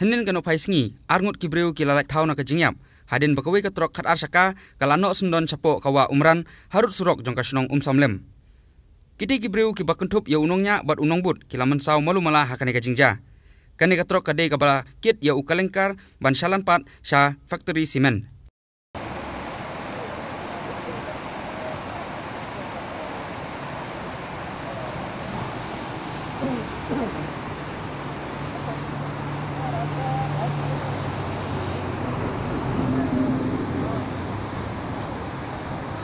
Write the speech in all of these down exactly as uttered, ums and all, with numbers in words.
Hynnin ka nohphai sngi, arngut ki briew ki la lait thaw na ka jingïap hadien ba kawei ka trok khatar shaka ka la noh syndon shapoh ka wah Umran, harud surok jong ka shnong Umsawmlem. Kitei ki briew kiba kynthup ïa u nongñiah bad u nongbud ki la mynsaw malu mala ha kane ka jingjia. Kane ka trok ka dei kaba la kit ïa u kalengkar ban shalan pat sha factory cement.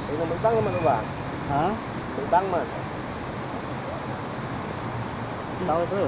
Ino, mukbang man, Uba? Ha? Mukbang man. Sawa tu.